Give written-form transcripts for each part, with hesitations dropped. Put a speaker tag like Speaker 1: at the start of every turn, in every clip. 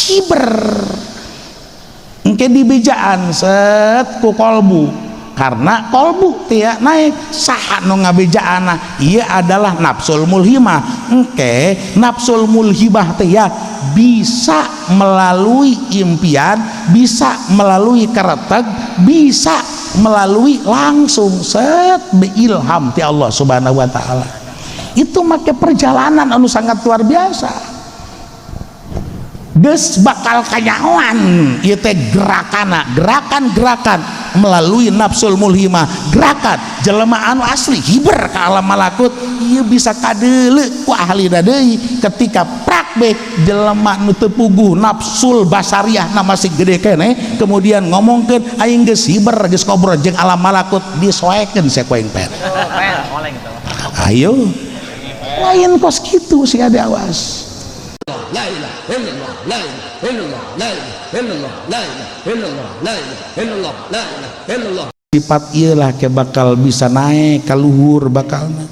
Speaker 1: Hiber engke dibejaan set ku kolbu, karena kolbu teh naik. Saha nu ngabejaana? Ieu adalah nafsul mulhimah. Engke nafsul mulhimah teh ya bisa melalui impian, bisa melalui kereteg, bisa melalui langsung set beilham ti Allah Subhanahu wa taala. Itu make perjalanan anu sangat luar biasa, geus bakal kanyahoan ieu teh gerakana, gerakan-gerakan melalui nafsul mulhimah, gerakan jelema anu asli hiber ke alam malakut. Ieu bisa kadeuleu ku ahli deui. Ketika prak be jelema nu teu puguh, nafsul basariah na masih gede keneh, kemudian ngomongkeun aing geus hiber, geus ngobrol jeung alam malakut, disoekeun sia ku aing per. Ayo lain kos kitu sih, ada awas.
Speaker 2: لا إله إلا الله، لا إله إلا الله، لا إله إلا الله، لا إله إلا الله، لا إله إلا الله، لا إله إلا الله.
Speaker 1: Sifat iyalah ke bakal bisa naik ka luhur bakalna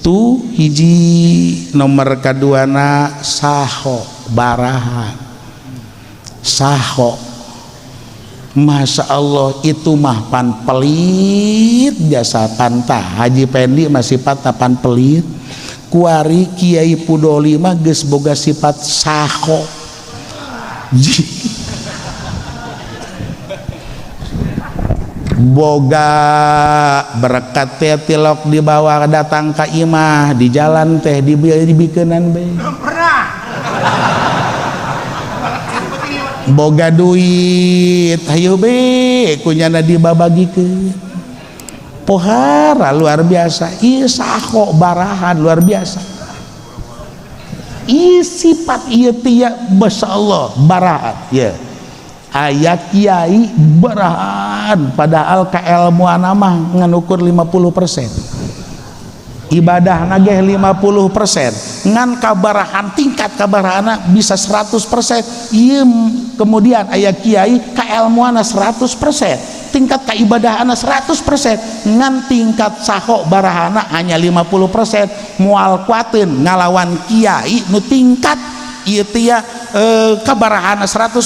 Speaker 1: tuh hiji. Nomor kaduana saho barahan, saho. Masya Allah, itu mah pan pelit biasa pantah. Haji Pendi mah sifat pan pelit. Kuari Kiai Pudoli mah geus boga sifat saho. Boga berkat teh tilok dibawa datang ka imah, di jalan teh dibikeunan be. Boga duit, hayu be kunyana dibabagikeun. Pohara luar biasa. Ieu saho barahan luar biasa. Ieu sifat ieu tia, Masya Allah, barahan ya. Aya kiai barahan, padahal keilmuan mah ngan ukur 50%, ibadah nageh 50%, ngan kabarahan, tingkat kabarahana bisa 100%. Ieu kemudian aya kiai keilmuanna 100%, tingkat keibadahanna 100%, ngan tingkat saho barahana hanya 50%, moal kuateun ngalawan kiai nu tingkat ieu teh kabarahana 100%,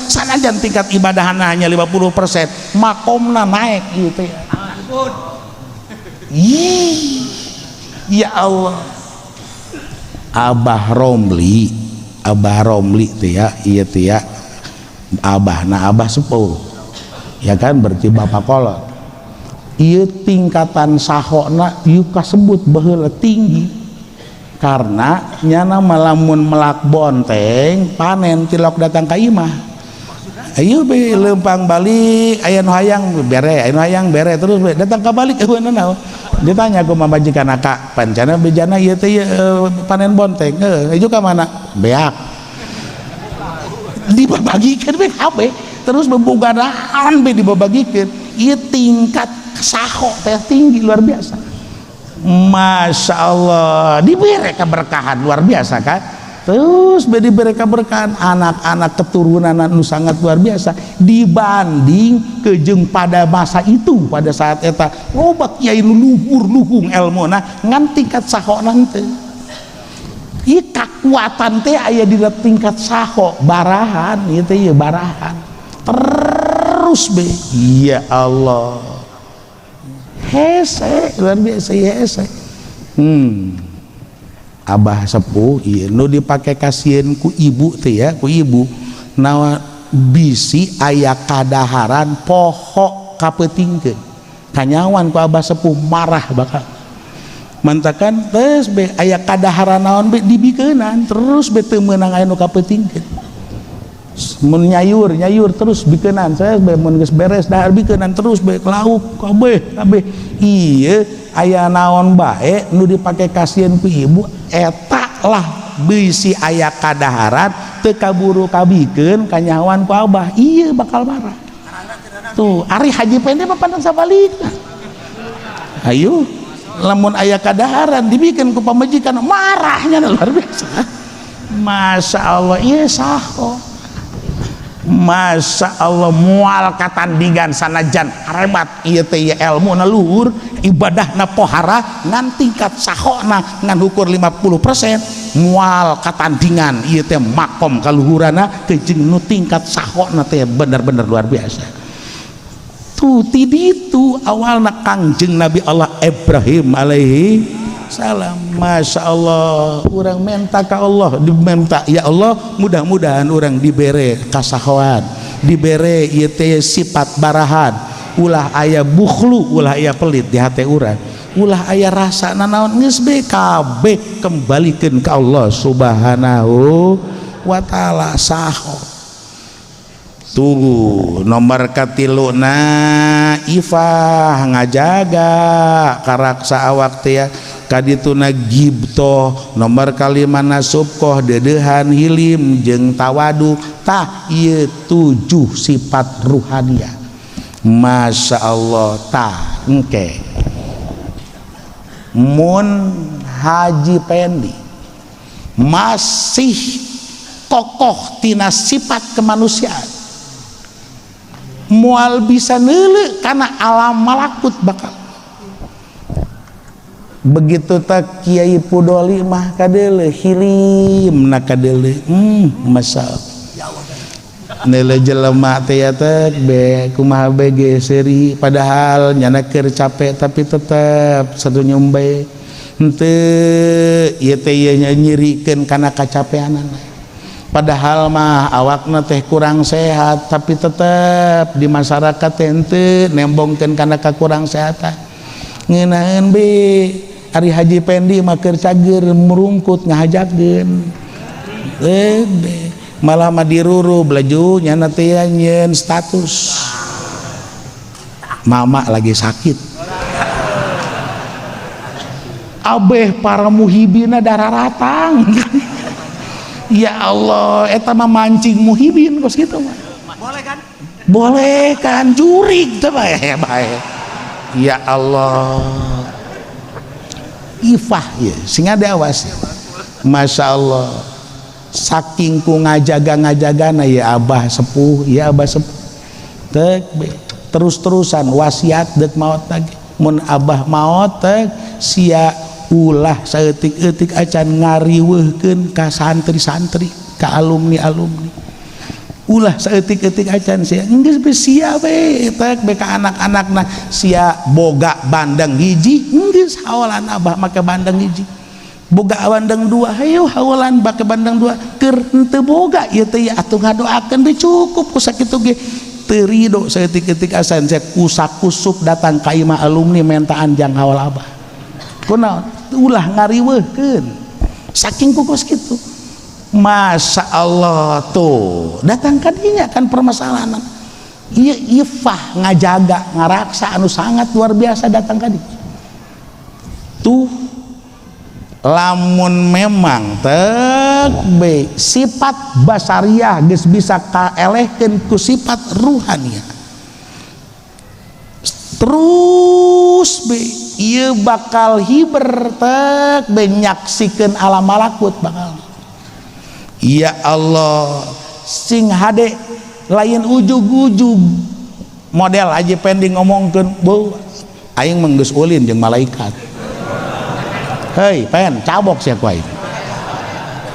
Speaker 1: sanajan tingkat ibadahana hanya 50%, makomna naik ieu teh. Ya Allah, Abah Romli, Abah Romli teh ya, ieu teh ya abah, nah abah sepuh ya kan, berarti bapak kolot. Ieu tingkatan sahona ieu kasebut baheula tinggi, karena nyana malamun melak bonteng panen tilok datang ka imah, ayo be lempang balik, aya nu hayang bere, aya nu hayang bere, terus be datang ka balik eueuh naon. Ditanya ku pamajikan, "Kak pancana bejana ieu teh panen bonteng heuh ka mana?" Beak dibabagikeun be kabeh, terus bebogadaan be dibabagikeun. Ieu tingkat saho teh tinggi luar biasa. Masya Allah, diberi keberkahan luar biasa kan, terus be diberi keberkahan anak-anak keturunan anu sangat luar biasa dibanding kejeng pada masa itu. Pada saat eta loba kiai nu luhur luhung elmuna, ngan tingkat saho nanti. Ieu kakuatan teh aya di tingkat saho barahan ieu teh, ieu barahan terus be. Ya Allah, hese luar biasa ya, hese. Abah sepuh ieu nu dipake kasieun ku ibu teh ya, ku ibu nawa bisi aya kadaharan poho kapeutingkeun, kanyawan ku abah sepuh marah bakal mantakan. Terus be aya kadaharan naon be dibikeunan terus be, teu meunang aya nu kapeutingkeun. Mun nyayur nyayur terus bikeunan, saya be mun geus beres dahar bikeunan terus be, lauk kabeh kabeh. Ieu aya naon bae nu dipake kasieun ku ibu eta lah, bisi aya kadaharan teu kaburu kabikeun, kanyahoan ku abah ieu bakal marah tuh. Ari Haji Pende mah pandang sabalikna. Ayo lamun aya kadaharan dibikin ku pamajikan, marahnya luar biasa. Masya Allah, iya saho. Masya Allah, mual katandingan sanajan hebat ieu teh ilmu na luhur, ibadahna pohara, ngan tingkat sahona ngan ukur 50%, mual katandingan ieu teh makom kaluhurana kejeng nu tingkat sahona teh bener-bener luar biasa. Tuh ti ditu awalna Kangjeng Nabi Allah Ibrahim alaihi salam. Masya Allah, urang minta ke Allah, diminta ya Allah, mudah-mudahan urang dibere kasahoan, dibere ieu teh sifat barahan, ulah aya bukhlu, ulah aya pelit di hati urang, ulah aya rasa nanaon, geus be kabeh kembalikeun ka Allah Subhanahu wa taala. Saho tuh nomor katiluna, ifah ngajaga karaksa awak teh ya, kadituna gibtoh, nomor kalimana subkoh dedehan hilim jeung tawadu. Tah ieu 7 sifat ruhania. Masya Allah. Tah engke mun Haji Pendi masih kokoh tina sifat kemanusiaan, mual bisa neuleu karena alam malakut. Bakal begitu tak Kiai Pudoli mah kadeule hilim na kadeule, masa neuleu jelema teh ya teh be kumaha be seuri, padahal nyana keur capek tapi tetep senyum bae, henteu ieu teh ieu nyirikeun kana kacapeanana. Padahal mah awakna teh kurang sehat, tapi tetep di masyarakat teh henteu nembongkeun kana kakurang sehatan, ngeunaheun be. Ari Haji Pendi mah keur cager merungkut ngahajakeun, be malah mah diruru belaju nyana teh nyeun status mama lagi sakit, abeh para muhibina dararatang. Ya Allah, eta mah mancing muhibin kos gitu mah.
Speaker 3: Boleh kan?
Speaker 1: Boleh kan, jurig teh bae bae. Ya Allah, ifah ya sing ada awas. Masya Allah, saking ku ngajaga ngajagana ya abah sepuh, ya abah sepuh tek terus-terusan wasiat dek maot lagi, mun abah maot tek sia ulah saeutik-eutik acan ngariweuhkeun ka santri-santri, ka alumni-alumni, ulah saeutik-eutik acan sia geus be sia we tek be ka anak-anakna. Sia boga bandeng hiji, geus hawalan abah make bandeng hiji. Boga bandeng dua, hayo hawalan make bandeng dua. Keur henteu boga ieu teh atuh ngadoakeun be cukup ku sakitu ge. Teu rido saeutik-eutik acan sia kusak-kusuk datang ka imah alumni mentaan jang hawal abah. Kunaon? Ulah ngariweuhkeun saking kukos kitu. Masya Allah, tuh datang kadinya kan permasalahan ieu ifah ngajaga ngaraksa anu sangat luar biasa datang kadinya tuh. Lamun memang tek be sifat basariah geus bisa kaelehkeun ku sifat ruhaniah, terus be ieu bakal hiber tek be nyaksikeun alam malakut bakal. Ya Allah, sing hade lain ujug-ujug model Haji Pendi ngomongkeun, "Beu aing mah geus ulin jeung malaikat." Hei pen, cabok sia ku aing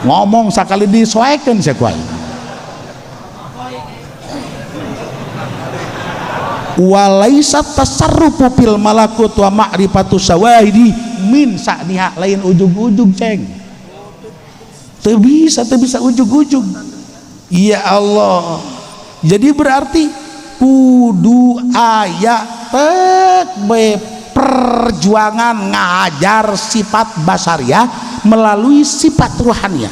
Speaker 1: ngomong sakali disoekeun sia ku aing. Walaisa tasarrufu fil malakut wa ma'rifatu syawahidi min sa'niha, lain ujug-ujug ceng, teu bisa, teu bisa ujug-ujug. Ya Allah, jadi berarti kudu aya tek be perjuangan ngajar sifat basariah melalui sifat ruhaniah.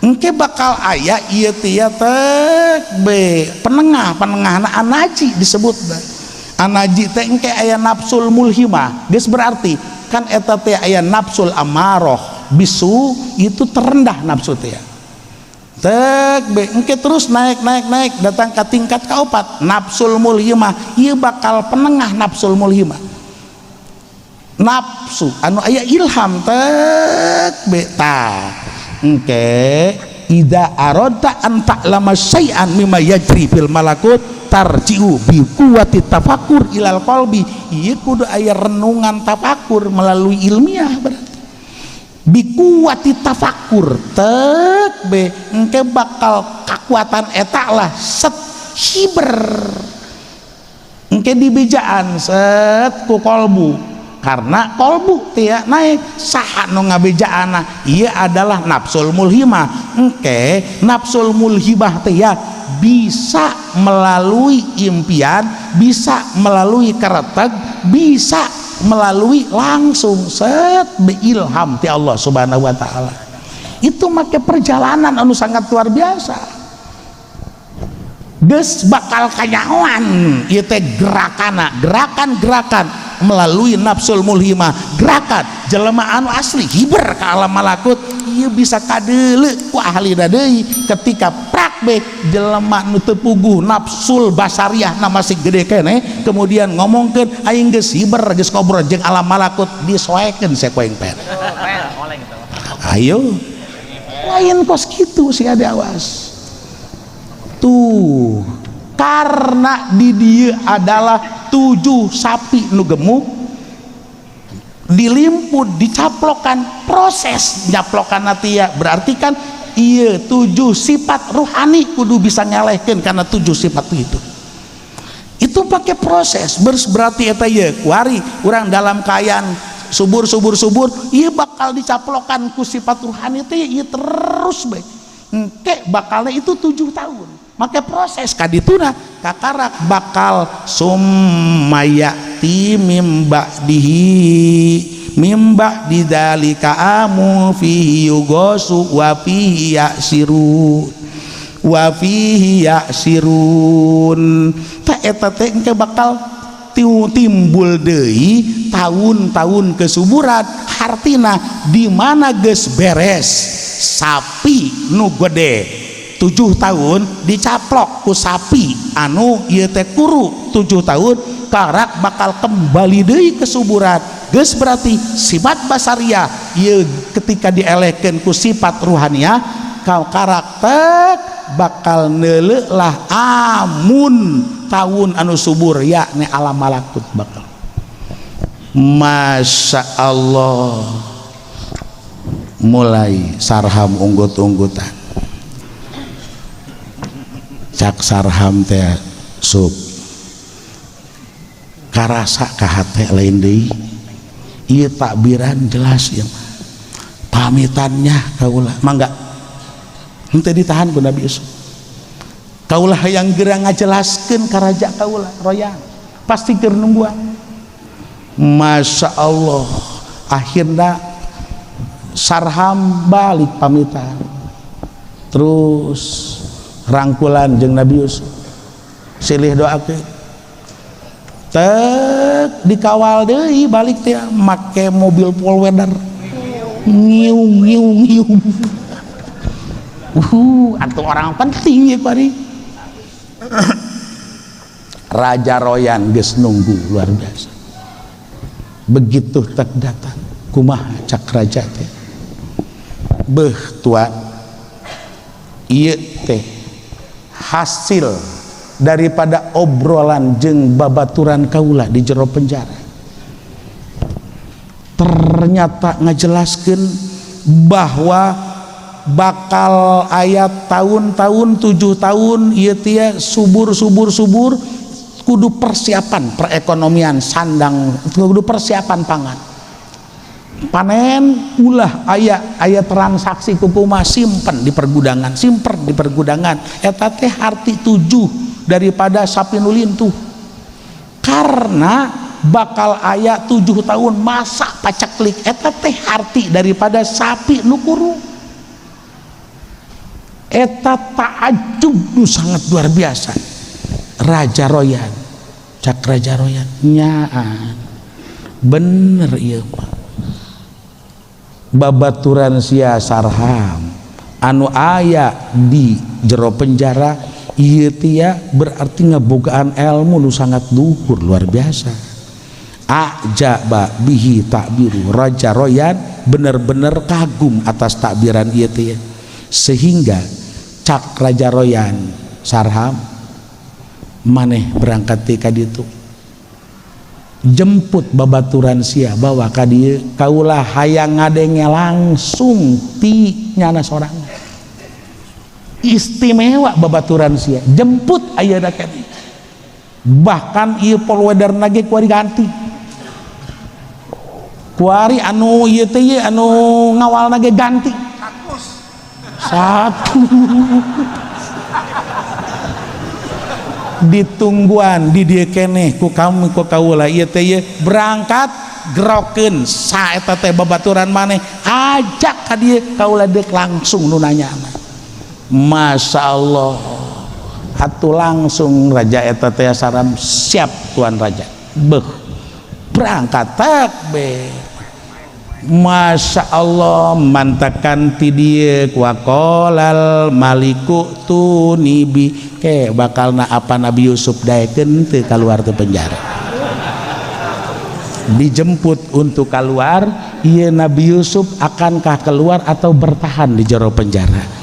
Speaker 1: Engke bakal aya ieu teh tek be penengah, penengahna anaji disebut. Anaji teh engke aya nafsul mulhimah geus, berarti kan eta teh aya nafsul amaroh bisu, itu terendah nafsu teh tek be. Engke terus naik naik naik datang ke tingkat kaopat, nafsul mulhimah. Ieu bakal penengah nafsul mulhimah, nafsu anu aya ilham tek be. Tah engke Idza aradta an ta'lama syai'an mimma yajri fil malakut tarji'u bi quwwati tafakur ilal qalbi. Ieu kudu aya renungan tafakur melalui ilmiah, berarti bi quwwati tafakur tek be engke bakal kakuatan eta lah, set hiber engke dibejaan set ku kolbu, karena kolbu tia naik. Saha nu ngabejaana? Ieu adalah nafsul mulhimah. Engke nafsul mulhimah teh ya bisa melalui impian, bisa melalui kereteg, bisa melalui langsung set beilham ti Allah Subhanahu wa Taala. Itu make perjalanan anu sangat luar biasa. Geus bakal kanyahoan ieu teh gerakana, gerakan-gerakan melalui nafsul mulhimah, gerakan jelema anu asli hiber ke alam malakut. Ieu bisa kadeuleu ku ahli deui. Ketika prak be jelema nu teu puguh, nafsul basariah na masih gede keneh, kemudian ngomongkeun aing geus hiber, geus ngobrol jeung alam malakut, disoekeun sekoeng pen. Ayo, lain kos kitu sih. Ada awas tuh, karena di dia adalah tujuh sapi nu gemuk dilimput, dicaplokan, proses nyaplokan nanti ya. Berarti kan iya tujuh sifat ruhani kudu bisa ngalehkeun, karena tujuh sifat itu pakai proses. Berarti eta ieu kuari urang dalam keadaan subur subur subur, iya bakal dicaplokan ku sifat ruhani teh. Iya terus be engke bakalnya itu 7 tahun make proses kadituna kakarak bakal summayati mim ba'dihi mim ba'di dzalika amu fihi yugosu wa fihi ya'sirun wa fihi ya'sirun. Ta eta teh engke bakal timbul deui tahun-tahun kesuburan. Hartina di mana geus beres sapi nu gede 7 tahun dicaplok ku sapi anu ieu teh kuru 7 tahun, karak bakal kembali deui kesuburan. Geus berarti sifat basaria ieu ketika dielehkeun ku sifat ruhaniah kau karakter bakal neuleuh lah amun tahun anu subur, yakni alam malakut bakal. Masya Allah, mulai Sarham unggut-unggutan. Cak Sarham teh, "Sup, karasa ka hate lain deui ieu takbiran jelas ya." Pamitannya kaula mangga. Henteu ditahan ku Nabi Yusuf. "Kaulah hayang geura ngajelaskeun ka raja kaula royang, pasti keur nungguan." Masya Allah, akhirnya Sarham balik pamitan, terus rangkulan jeung Nabi Yusuf, silih doakeun tek, dikawal deui balik teh make mobil Polweather, ngiung ngiung ngiung. Atau orang penting ya pari. Raja Royan geus nunggu luar biasa. Begitu tek datang, "Kumaha?" cak raja teh. "Beuh tuan, ieu teh hasil daripada obrolan jeung babaturan kaula di jero penjara. Ternyata ngajelaskeun bahwa bakal aya tahun-tahun 7 tahun ieu teh subur subur subur, kudu persiapan perekonomian sandang, kudu persiapan pangan, panen, ulah aya aya transaksi kukuma, simpen di pergudangan, simpen di pergudangan." Eta teh arti tujuh daripada sapi nu lintuh, karena bakal aya 7 tahun masa paceklik. Eta teh arti daripada sapi nu kuru. Eta ta'ajub nu sangat luar biasa Raja Royan. Cak Raja Royan, "Nyaan bener ieu mah, babaturan sia Sarham anu aya di jero penjara ieu tia berarti ngebogaan ilmu nu sangat luhur luar biasa." Ajaba bihi takbiru. Raja Royan bener-bener kagum atas takbiran ieu tia. Sehingga cak Raja Royan, "Sarham, maneh berangkat ti ka ditu, jemput babaturan sia, bawa ka dieu. Kaula hayang ngadenge langsung ti nyana sorangan. Istimewa babaturan sia, jemput ayeuna keneh. Bahkan ieu polweder ge kuari ganti, kuari anu ieu teh, ieu anu ngawalna ge ganti satu." Ditungguan di dieu keneh ku kami, ku kaula ieu teh. Ieu berangkat, gerokeun saeta teh babaturan maneh, ajak ka dieu, kaula deuk langsung nu nanya." Masya Allah, atuh langsung raja eta teh saram, "Siap, tuan raja." Beuh, berangkat takbir. Masya Allah, mantakan ti dieu waqalal maliku i'tuni bihi. Ke bakalna apa Nabi Yusuf daekeun teu keluar ti penjara? Dijemput untuk keluar, iya, Nabi Yusuf akankah keluar atau bertahan di jero penjara?